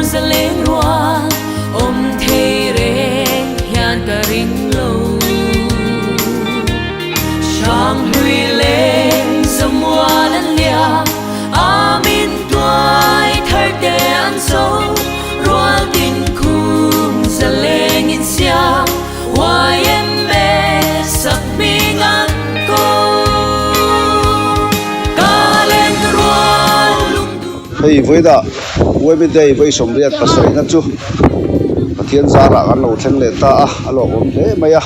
zaleng rual awm thei reng hian ka ring lo. Hranghlui leng zamual an liam a min tuai thar te an zo rual tin khum zaleng in siam YMA sak hming an ko. Ka len rual lungduh. Hei vawiinah Women Day vawi 77 na chu Pathian zarah kan lo thleng leh ta a, a lawmawm hle mai a.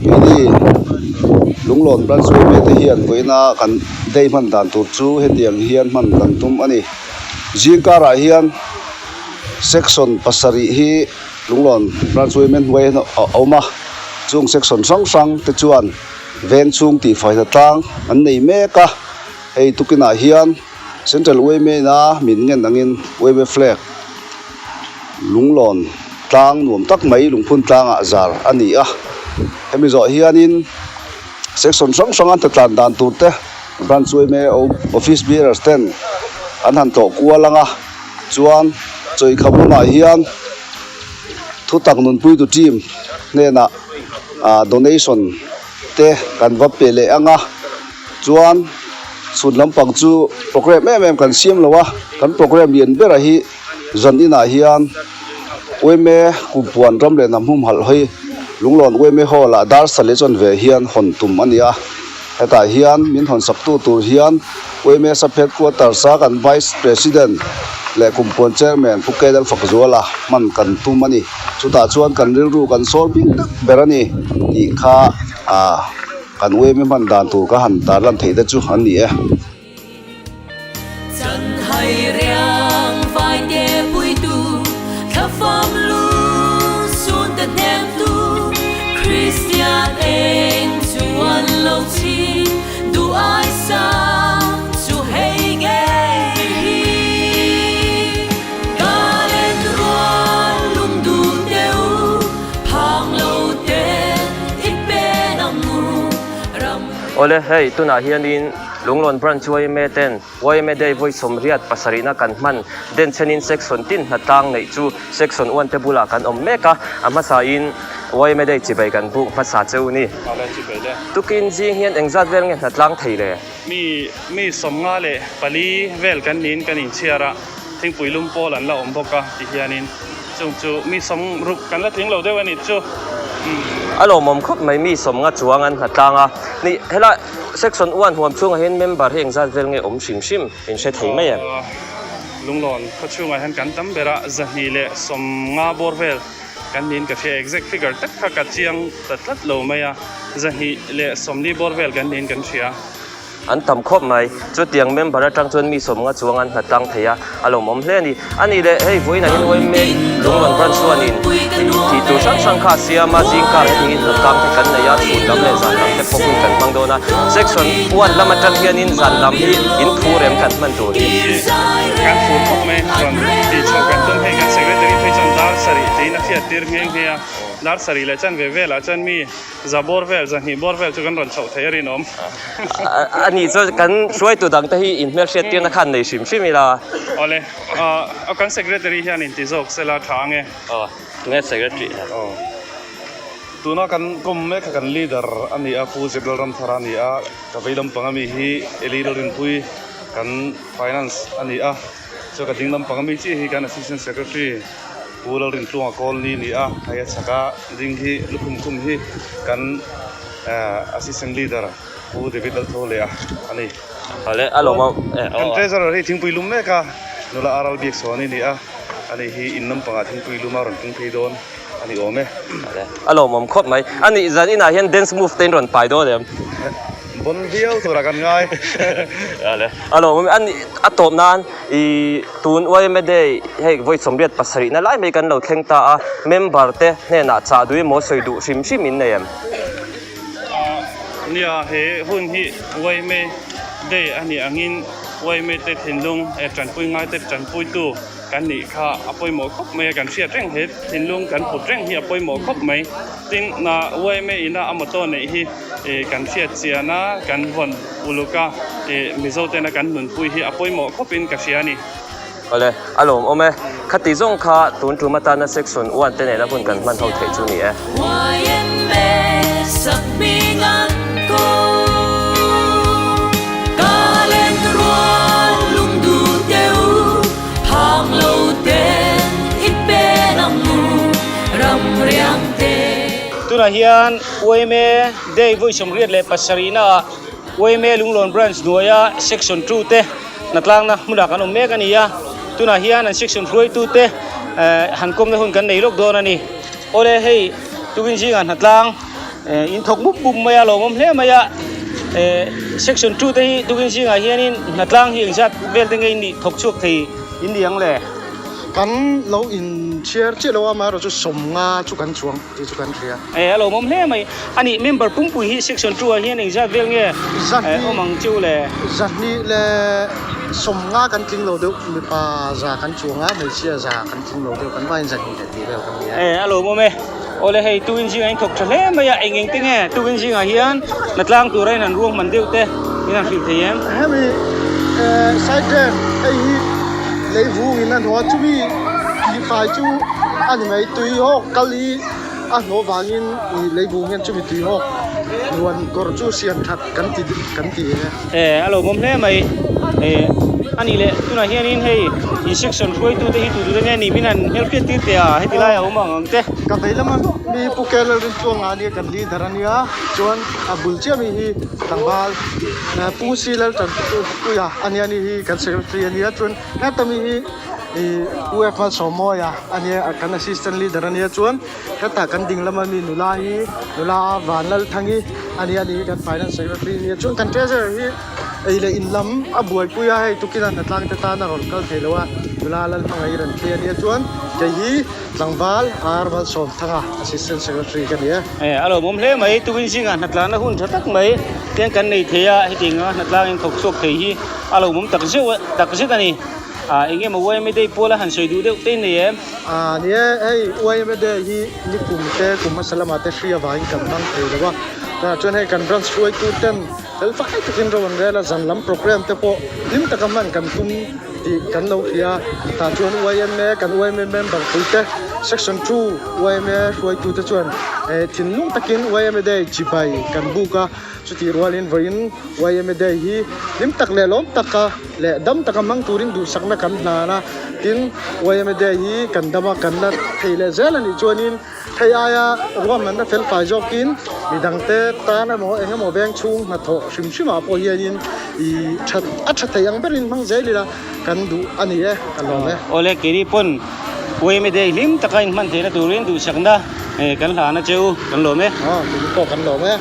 Keini Lunglawn Branch Women te hian vawiina kan day hman dan tur chu hetiang hian hman kan tum a ni. Zingkarah hian section pasarih hi Lunglawn Branch Women hnuai hian a awm a, chung section hrang hrang te chuan veng chhung tihfai hnatlang an nei mek a, hei tukinah hian Central Women a min ngen angin Women Flag Lunglawn tlang nuam tak mai lungphun tlangah zar a ni a, hemi zawh hianin section hrang hrang an tlan dan tur te Branch Women Office Bearers ten an han tlawh kual ang a. Chuan Chawikham lamah hian thutak nunpuitu team hnenah ah donation te kan va pe leh ang a, chuan chhun lampang chu programme em em kan siam lo a, kan programme lian bera hi zan inah hian Uaime kumpuan ram leh hnam humhalh hawi Lunglawn Uaime Hall ah dar sale chuan ve hian hawn tum a ni a. Hetah hian min hawn saktu tur hian Uaime Sub Headquarters a kan Vice President leh Kumpuan Chairman Pu Kedal Fakzuala hman kan tum a ni. Chutah chuan kan rilru kan sawl bik tak ber a ni tih kha kan Uaime hman dan tur ka han tarlan theih te chu an ni e. Chanhai riang vai te puitu thlafam lu sun te hnemtu Kristian eng chu an lo chhi duh ai sang chu hei ngei hi Ka len rual lungduh teu phang lo ten i pen ang u ram Awle hei tunah hianin Lunglawn Branch yma ten yma Day vawi 77na kan hman den chenin Section tin hnatlang neih chu Section one te bulah kan awm mek a, a hmasain yma Day chibai kan buk hmasa cheu ni. Tukin zing hian engzat vel nge hnatlang thei le? Mi mi 54 vel kan niin kan inchhiar a, thingpui lum pawl an la awm bawk a ti hianin chung chu mi 60 kan la tling lo deuh a ni chu. A lawmawm khawp mai mi 50 chuang an hnatlang a ni helai. Section one huam chhungah hian member hi engzat vel nge awm hrim hrim in hre thei mai em? Lunglawn khaw chhungah hian kan tam ber a, 250 bawr vel kan niin ka hria, exact figure tak kha ka chiang ta tlat lo mai a, 240 bawr vel kan niin kan hria. An tam khawp mai, chutiang member atang chuan mi 50 chuang an hnatlang thei a, A lawmawm hle a ni. A nih leh hei vawiinah hian YMA Lunglawn Branch chuanin tih tur hrang hrang kha a siam a, zingkar hetiangin hnatlang te kan nei a, chhun lam leh zan lam te pawh hun kan hmang dawn a. Section one lam atang hianin zan lam hi in phur em kan hman tur hi. Kan phur khawp mai rawn tih chhoh kan tum hei kan secretary phei chuan dar sarih tiin a hriat tir nghe nghe a, dar sarih leh chan ve velah chuan mi Za bawr vel, zahnih bawr vel chu kan rawn chhoh thei a rinawm. A nih chuan kan hruaitu dang te hi inhmelhriat tirna khan nei hrim hrim ila. Awle, aw kan secretary hian inti zawk sela tha ange. Aw, tunge secretary a? Aw, tuna kan kawm mek kha kan leader a ni a, Pu Zirlal Ramthara a ni a, ka vei lampang ami hi Eli Lalrinpui kan finance a ni a, chuan ka ding lampang ami chiah hi kan assistant secretary. Pu Lalrintluanga Kawlni ni a, hei a chhaka ding hi lukhum khum hi kan Assistant Leader Pu David Laltholea a ni. Kan Treasurer hi thingpui lum mek a, nula Aral Biaksawni ni a, ani hi in lampangah thingpui lum a rawn pung phei dawn a ni awm e. A lawmawm khawp mai. A nih zan inah hian dance move te in rawn pai dawn em? Bon viau turah kan ngai. A lawmawm e. A tawp nan I tun yma day hei vawi 77 na lai mai kan lo thleng ta a, member te hnenah chah duh emaw sawi duh hrim hrim in nei em? Nia, he hun hi yma day a nih angin yma te thinlung eh tanpui ngai te tanpuitu kan nih kha a pawimawh khawp mai a, kan hriat reng he thinlung kan put reng hi a pawimawh khawp mai. Tin, yma ina a motto neih hi kan hriat chian a, kan vawn uluk a, Mizo tena kan nunpui hi a pawimawh khawpin ka hria a ni. Awle, a lawmawm e. Khati zawng kha tun tum atana Section 1 te nena hun kan hman ho theih chu ni e. YMA sakhming an ko Ka len rual lungduh te u Phang lo ten i pen ang u Ram riang te. Tunah hian yma Day vawi 87 naah yma Lunglawn Branch hnuaia Section 2 te hnatlangna hmunah kan awm mek a ni a, tunah hian an section hruaitute han kawmna hun kan nei lawk dawn a ni. Awle hei tukin zingah hnatlang in thawk mup mup mai a, lawmawm hle mai a, section 2 te hi tukin zingah hianin hnatlang hi engzat vel te nge in nih thawk chhuak thei in ni ang le? Kan lo inchhiar chiah lo a, amaherawhchu sawmnga chu kan chuang. tih chu kan hria. E, a lawmawm hle mai. A nih, member pumpui hi section 2 ah hian engzat vel nge awm ang chu le? Zahnih leh sawmnga kan tling lo deuh, mipa za kan chuang a, hmeichhia za kan tling lo deuh, kan vaiin zahnih leh tih vel kan ni a. E, a lawmawm e. Awle hei, tukin zingah in thawk tha hle mai a, eng eng te nge tukin zingah hian hnatlang tura in han ruahman deuh te in han hrilh thei em? Hemi side drain hei hi lei vungin a hnawh a, chumi tihfai chu a ni mai, tui hawk kal hi a hnawh vangin ih lei vung hian chumi tui hawk nuan kawr chu siam that kan ti kan ti e. E a lo bawm hle mai e a nih leh tunah hianin hei in section hruaitu te hi tu tu te nge ni min han hmelhriat tir teh a heti lai a awm ang ang te. Ka vei lama mi Pu Kelal Rinchuanga ania kan leader ania chuan a bul chiah mi hi tlangval Pu Silal Tanpuia ania ni hi kan secretary ania chuan heta mi hi Ih U F Malsawmawia a nia kan assistant leader a nia chuan hetah kan ding lama mi nula hi nula Vanlalthangi a nia ani hi kan finance secretary a nia chuan kan treasurer hi ei leh in lam a buaipui a hei tukin a hnatlang te tan a rawn kal thei lo a nula Lalhmangaih rawn thli a nia chuan kei hi tlangval R Malsawmthanga assistant secretary ka ni e. E a lawmawm hle mai tukin zingah hnatlanna hun tha tak mai tiang kan nei thei a hetiang anga hnatlang in thawk chhuak thei hi a lawmawm tak zeuh tak zet a ni. Ah eng emaw YMA Day puala han sawi duh deuh te nei em? Ah ni e, hei YMA Day hi ni kum te kum hmasa lamah te hri avangin kan hmang thei lo a, tunah chuan hei kan branch hruaitu ten fel fai takin ro an rel a, zan lam program te pawh hlim taka hman kan tum tih kan lo hria, tah chuan YMA kan YMA member pui te section 2 YMA hruaitu te chuan thinlung takin YMA Day chibai kan buk a, chutih rualin vawiin YMA Day hi hlim tak leh lawm taka leh dam taka hmang turin duhsakna kan hlan a, tin YMA Day hi kan dama kan la thei leh zel a nih chuanin hei aia ruahmanna fel fai zawkin midangte tan emaw eng emaw veng chhung hnathawh hrim hrimah pawh hianin ih that a tha thei ang berin hmang zel ila kan duh a ni e, ka lawm e. Awle keini pawn YMA Day hlim taka inhman theihna turin duhsakna kan hlan a che u, kan lawm e. Aw, keini pawh kan lawm e.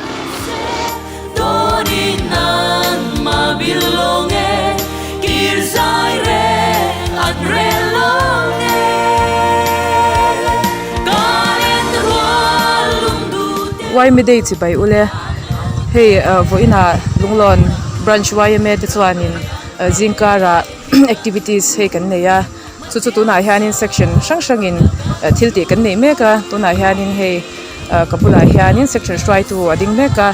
Yma Day chibai ule hei vawiinah Lunglawn Branch yma te chuanin zingkarah activities hei kan nei a chu chu tunah hianin section hrang hrangin thil tih kan nei mek a tunah hianin hei. Ka bulah hianin section hruaitu a ding mek a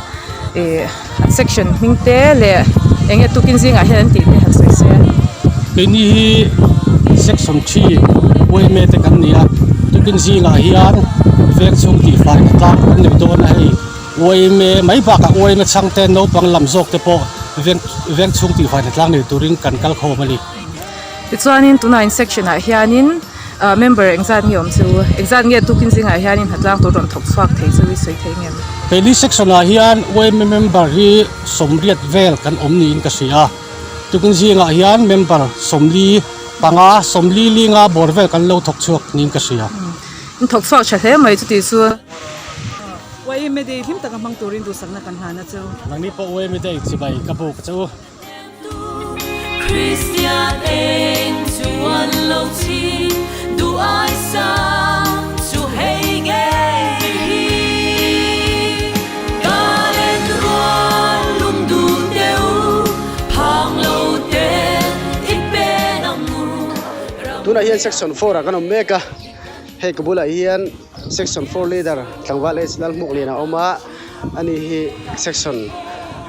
ih an section hming te leh eng nge tukin zingah hian an tih te han sawi se. Keini hi section thi yma te kan ni a tukin zingah hian veng chhung tihfai ka tlang kan nei dawn a hei yma mai bakah yma chhangte naupang lam zawk te pawh veng veng chhung tihfai ka tlang nei turin kan kal khawm a ni. Tichuanin tunah in section ah hianin ah member engzat nge awm chu engzat nge tukin zingah hianin hnatlang tur rawn thawk chhuak thei chu i sawi thei ngem? Keini section ah hian yma member hi sawmriat vel kan awm niin ka hria a, tukin zingah hian member sawmli panga sawmli linga bawr vel kan lo thawk chhuak niin ka hria. In thawk chhuak tha hle mai chuti chu. Yma day hlim taka hmang turin duhsakna kan hlan a chu. Nangni pawh yma day chibai ka buk che u. Christian eng chuan lo chhi duh ai sang chu hei ngei hi Ka len rual lung duh teu phang lo ten i pen ang u Tunah hian section 4 ah kan awm mek a, hei ka bulah hian section 4 leader tlangval H Lalhmuklian a awm a. Ani hi section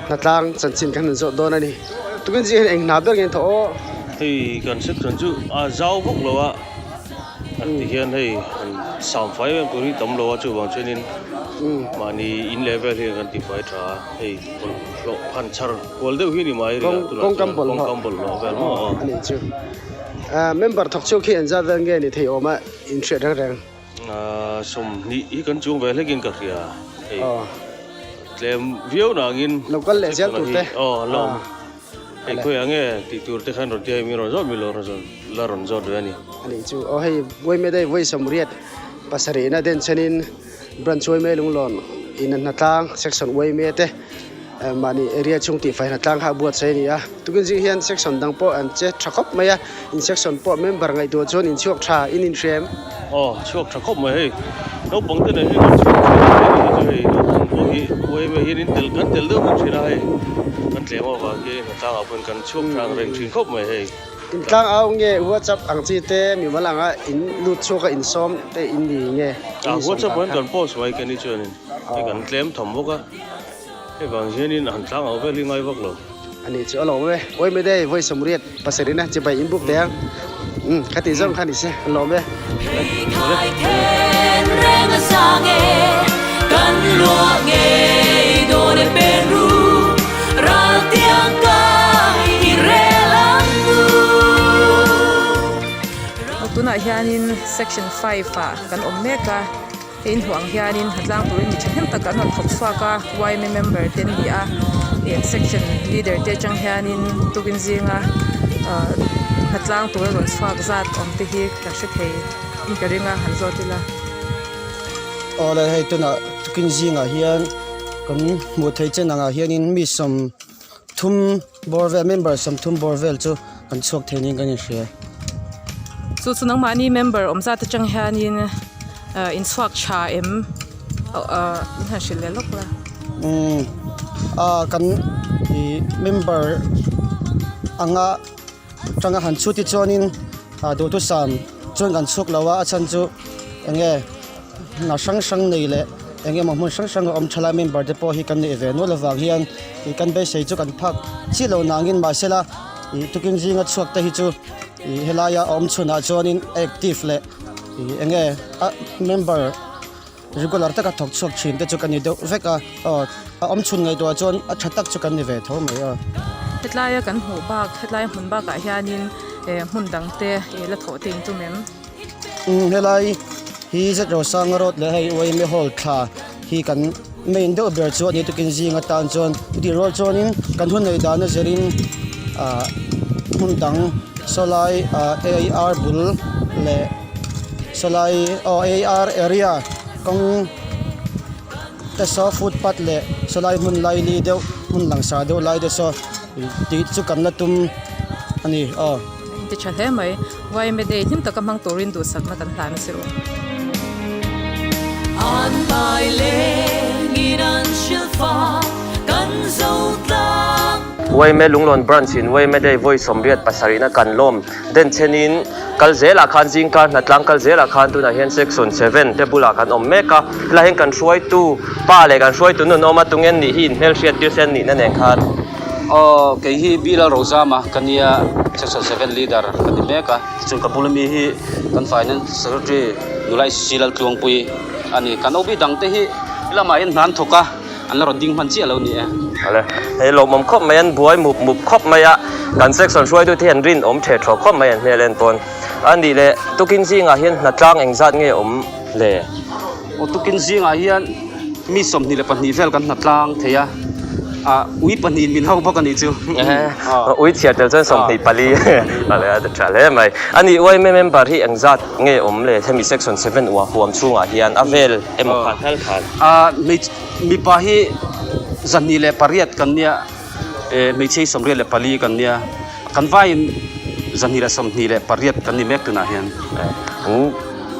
hnatlang chanchin kan han zawh dawn a ni. Tukin zing hian eng hna ber nge an thawh aw? Hei kan section chu a zau vak lo a, Ti hian hei han sam fai em tur hi tam lo a chuvang chuanin mahni in leh vel hian kan tifai tha a hei bawlhhlawh phan chhar kual deuh hi ni mai rih a tunah chuan kawngkam bawlhhlawh vel maw aw. Ani chu member thawk chhuak hi engzat vel nge ni thei awm a inhriat reng reng. 20 hi kan chuang ve hlekin ka hria hei tlem viau nangin lo kal leh zel tur te aw an la awm. Hei khawiah nge tih tur te khan rawn tia min rawn zawt mi lo rawn la rawn zawt ve a ni. A nih chu aw hei Vawi Day vawi 80 pasarihna den chenin Branch Vawi Lunglawn in a hnatlang Section Vawi te mahni area chhung tihfai hnatlang kha a buatsaih a ni a. Tukin zing hian Section dang pawh an che tha khawp mai a, in Section pawh member ngaihtuah chuan in chhuak tha in inhrem. Aw chhuak tha khawp mai hei naupang te nen hian kan chhuak thin a hei chu hei naupang pawh hi uaime hian in tel kan tel deuh bawk thin a hei kan tlem avang hian hnatlang ah pawhin kan chhuak tha ang reng thin khawp mai hei. Intlang au nge WhatsApp ang chi te mimal anga in lut chhuak a insawm te in ni nge? A WhatsApp ah hian kan post mai ka ni chuanin hei kan tlem tham bawk a hei vang hianin han tlang au vel hi ngai vak lo. A nih chu a lawm e. Uaime day vawi 80 pasarihna chibai in buk teh ang. Umm kha tih zawng kha ni se a lawm e. Pheikhai then reng a sang e, kan luah ngei dawn e pen ru, ral tiang kai i rel ang u. Tunah hianin section 5 ah kan awm mek a. Hei inhmuh ang hianin hnatlang turin mi thahnem tak an rawn thawk chhuak a, yma member te an ni a, ih an section leader te atang hianin tukin zinga ahh hnatlang tura rawn chhuak zat awm te hi ka hre thei in ka ring a han zawt ila. Awle hei tunah tukin zingah hian kan hmuh theih chen angah hianin mi 30 bawr vel member 30 bawr vel chu kan chhuak thei niin kan inhria. Chu chu nangmahni member awm zat atang hianin ah in chhuak tha em ah in han hrilh leh lawk la. Umm ah kan ih member anga tanga han chhut hi chuanin ah duhthusam chuan kan chhuk lo a a chhan chu eng nge hna hrang hrang nei leh eng emaw hmun hrang hrang a awm tha lai member te pawh hi kan neih ve nual avang hian ih kan beisei chu kan phak chiah lo nangin mahsela ih tukin zinga chhuak te hi chu ih helaia a awm chhunah chuanin active leh ih eng nge a member regular taka thawk chhuak thin te chu kan ni deuh vek a aw a awm chhun ngaihtuah chuan a tha tak chu kan ni ve tho mai a. Hetlaia kan hmuh bak hetlai hmun bakah hianin eh hmun dang te ih la thawh te in tum em? Umm helai hi zet Rosanga road leh hei Uaime hall thla hi kan main deuh ber chu a ni tukin zing atan chuan chutih rual chuanin kan hun neih dan a zirin ah hmun dang sawlai ah A_R bul leh sawlai aw A_R area kawng te saw footpath leh sawlai hmun laili deuh hmun langsar deuh lai te saw tih chu kan la tum a ni aw. Ti tha hle mai. Yma Day hlim taka hmang turin duhsakna kan hlan a si rawh. An pai lengin an hrilhfa kan zo tlang. Yma Lunglawn Branch in Yma Day vawi 87 na kan lawm den chenin kal zelah khan zingkar hnatlang kal zelah khan tunah hian section 7 te bulah kan awm mek a, helaiah hian kan hruaitu pa leh kan hruaitu nun awm a tungen nih hi inhmelhriat tir se an nihna nen khan. Aw kei hi Bilal Rozama ka nia section 7 leader ka ni mek a tichuan ka bula mi hi kan finance secretary nula Sisi Laltluangpui a ni kan OB dang te hi lamah hian hna an thawk a an la rawn ding hman chiah lo ni e. Awle hei lawmawm khawp mai an buai mup mup khawp mai a kan section hruaitu te hi an rinawm the thaw khawp mai an hmel en pawn a nih leh tukin zingah hian hnatlang engzat nge awm le. Aw tukin zingah hian mi 22 vel kan hnatlang thei a, ah ui pahnihin min ho bawk a nih chu. Ui chhiar tel chuan 24 a le a tha hle mai. A nih YMA member hi engzat nge awm le hemi section 7 uah huam chhungah hian a vel emaw khan hal khan. Ah mipa hi 108 kan nia eh hmeichhia hi 84 kan nia kan vaiin 128 kan ni mek tunah hian.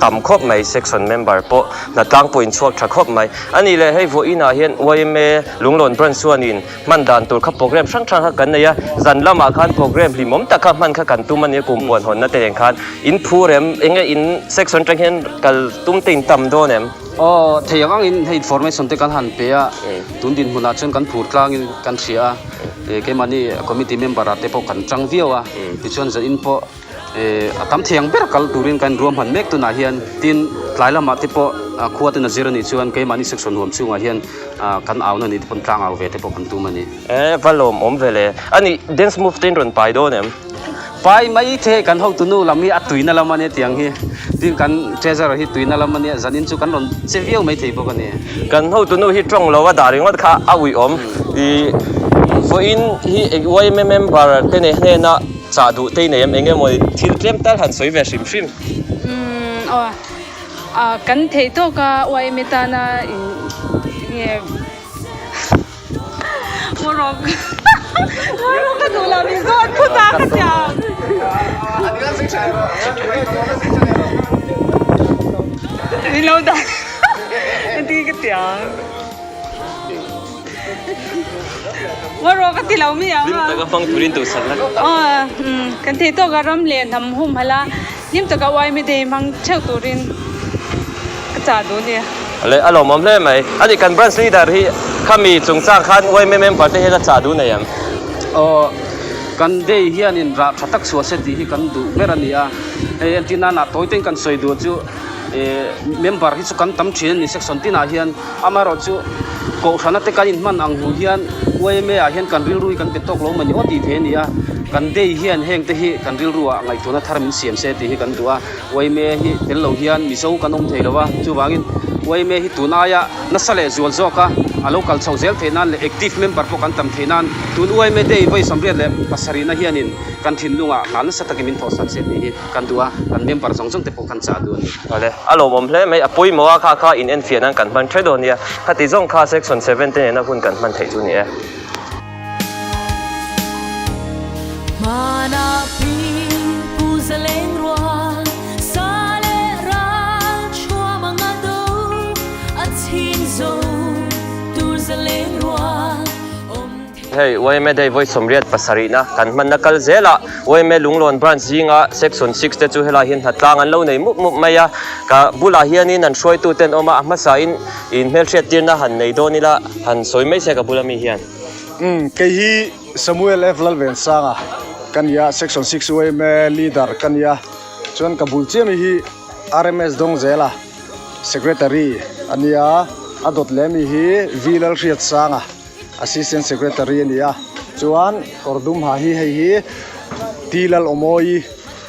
Tam khawp mai section member pawh hnatlang pawh in chhuak tha khawp mai. A nih leh hei vawiinah hian yma Lunglawn branch chuanin hman dan tur kha program hrang hrang kha kan nei a, zan lamah khan program hlimawm tak kha hman kha kan tum a nia kum puan hawnna te nen khan in phur em eng nge in section atang hian kal tum te in tam dawn em? Aw thei ang angin hei information te kan han pe a, tun dinhmunah chuan kan phur tlangin kan hria a, keimahni committee member ah te pawh kan tang viau a, tichuan zan in pawh. A tam thei ang ber kal turin kan ruahman mek tunah hian tin tlai lamah te pawh khua ten a zir a nih chuan keimahni section huam chhungah hian kan auna nih te pawn tlang au ve te pawh kan tum a ni. E va lawm awm ve le. A nih dance move te in rawn pai dawn em? Pai mai the kan hotunu lam hi a tuina lam a nia tiang hi. Tin kan treasurer hi tuina lam a nia zanin chu kan rawn che viau mai thei bawk a ni. Kan hotunu hi tawng lo a dah ringawt kha a uih awm. I vawiin hi yma member te nei hnena chah duh te i nei em? Eng emaw thil tlem tal han sawi ve hrim hrim. Umm aw ah kan theih tawk a yma tana in nge Ngaw rawk ka duh lo min zawt phut a ka tiang. Min lo dah engtin ka tiang. Ngaw rawk ka ti lo mi ang a. Hlim taka hmang turin duhsak na. Aw kan thei tawk a ram leh hnam hum hala hlim taka uaimi dei hmang theuh turin ka chah duh a nia. Le a lawmawm hle mai. A nih kan branch leader hi khami chungchang khan yma member te hian a chah duh nei em? Aw, kan day hianin rah tha tak chhuah se tih hi kan duh ber a ni a. Hei entir nana tawi tein kan sawi duh chu eh member hi chu kan tam thin a ni section tinah hian amaherawh chu kohhrana te kan inhman ang hnu hian yma ah hian kan rilru hi kan pe tawk lo mawni aw tih theih a ni a. Kan day hian heng te hi kan rilru ah ngaihtuahna thar min siam se tih hi kan duh a. Yma hi tel lo hian Mizo kan awm thei lo a, chuvangin yma hi tun aia nasa leh zual zawk a, a lo kal chhoh zel theih nan leh active member pawh kan tam theih nan tun yma day vawi 37 hianin kan thinlungah hna nasa takin min thawhsan se tih hi kan duh a, kan member zawng zawng te pawh kan chah duh a ni. Awle, a lawmawm hle mai, a pawimawh a kha kha in enfiah nan kan hman thei dawn nia, khati zawng kha section 7 te nena hun kan hman theih chu ni e. Hei yma Day vawi 87 na kan hmanna kal zel a, yma Lunglawn Branch zinga Section 6 te chu helai hian hnatlang an lo nei mup mup mai a, ka bulah hianin an hruaitu te an awm a, a hmasain inhmelhriat tirna han nei dawn ila han sawi mai se ka bula mi hian. Umm kei hi Samuel F Lalvensanga ka ni a, Section 6 yma leader ka ni a, chuan ka bul chiah mi hi RMS Dawngzela Secretary a ni a, a dawt leh mi hi V Lalhriatsanga Assistant Secretary a ni a, chuan kawr dum ha hi hei hi T Lalawmawi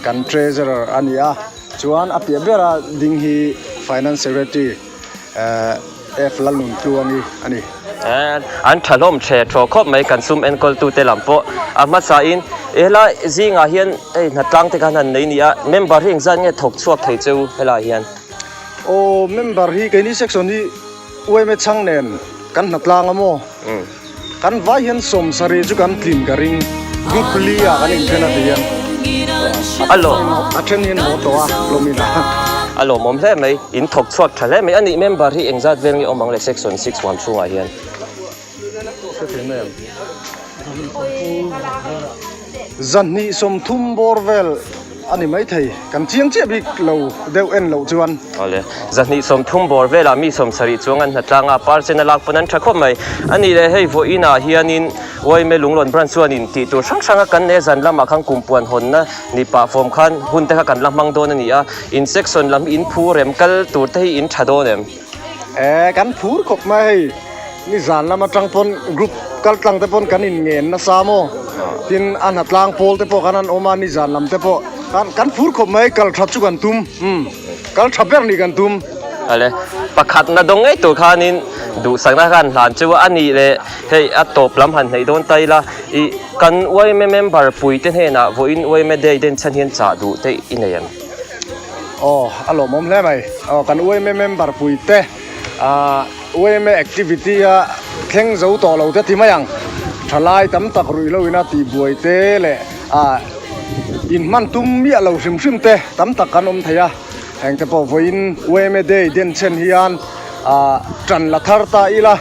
kan Treasurer a ni a, chuan a piah bera ding hi Finance Secretary eh F Lalnuntluangi a ni. An tha hlawm the thaw khawp mai kan sum enkawltute lam pawh a hmasa in helai zingah hian hei hnatlang te khan han nei ni a member hi engzat nge thawk chhuak thei cheu helai hian. Aw member hi keini section hi yma chhang nen kan hnatlang a maw kan vai hian 70 chu kan tlin ka ring group li ah kan inthen a ti hian A lawm. A then hian haw tawh a hlawmin a. A lawmawm hle mai, in thawk chhuak tha hle mai. A nih member hi engzat vel nge awm ang le section 6 huam chhungah hian? 230 bawr vel a ni maithei, kan chiang chiah bik lo deuh en loh chuan. Awle, 230 bawr velah mi 70 chuang an hnatlang a, percent a lak pawn an tha khawp mai. A nih leh hei vawiinah hianin yma Lunglawn Branch chuanin tih tur hrang hranga kan nei a, zan lamah khan kum puan hawnna ni pah fawm khan hun te kha kan la hmang dawn a ni a, in section lam in phur em, kal tur te hi in tha dawn em? E, kan phur khawp mai hei, ni zan lam atang pawn group kal tlang te pawn kan in ngen nasa maw, tin a hnatlang pawl te pawh khan an awm a, ni zan lam te pawh kan kan phur khawp mai, kal that chu kan tum, umm kal tha ber nih kan tum. Ale, pakhat na dawng ngei tur khanin duhsakna khan hlan chu a nih leh hei a tawp lam han hneih dawn ta ila, i kan yma member pui te hnenah vawiin yma day den chhan hian chah duh te i nei em? Aw, a lawmawm hle mai. Aw, kan yma member pui te ah yma activity a thleng zo tawh lo te ti mai ang. Thalai tam tak ruih lo ina tihbuai te leh ah inhman tum miah lo hrim hrim te tam tak kan awm thei a. Heng te pawh vawiin yma day den chhen hian ah tan la thar ta ila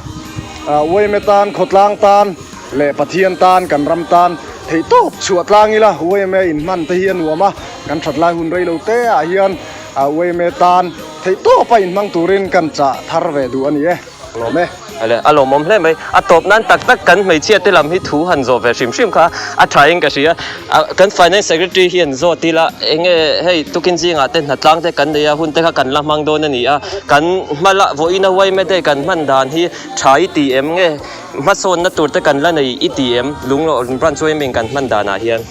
ah yma tan khawtlang tan leh Pathian tan kan ram tan theihtawp chhuah tlang ila yma inhman te hi a nuam a. Kan that lai hun rei lo te ah hian yma tan theih tawp a inhmang turin kan chah thar ve duh a ni e. Lawm e. Ale, a lawmawm hle mai. A tawp nan tak tak kan hmeichhia te lam hi thu han zawh ve hrim hrim kha a tha in ka hria. Kan Finance Secretary hian zawt ila enge hei tukin zingah te hnatlang te kan nei a, hun te kha kan la hmang dawn a ni a. Kan hma la vawiin a yma day kan hman dan hi tha i ti em nge hmasawnna tur te kan la nei i ti em Lunglawn Branch yma in kan hman danah hian.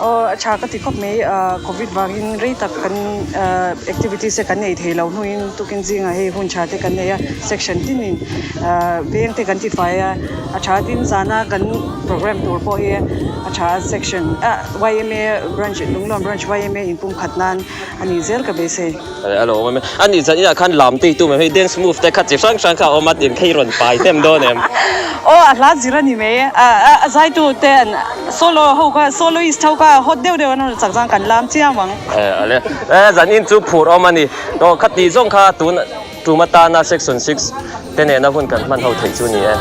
Aw a tha ka ti khawp mai, Covid vangin rei tak kan activities te kan nei thei lo hnuin tukin zingah hei hun tha te kan nei a, section tinin veng te kan ti fai a, a tha tin zana kan program tur pawh hi a tha a section yma branch Lunglawn branch yma inpumkhat nan a nih zel ka beisei. A lo awm em? A nih zan inah khan lam tih tum em? Hei dance move te kha chi hrang hrang kha a awm a, tin phei rawn pai hnem dawn em? Aw a hla zir a ni mai a zaitu te an solo ho kha soloist ho kha hot deuh deuh an rawn chak chuan kan lam chiam ang. E ale e zan in chu phur awm a ni. Aw kha tih zawng kha tun tum atana section 6 te nena hun kan hman ho theih chu ni e.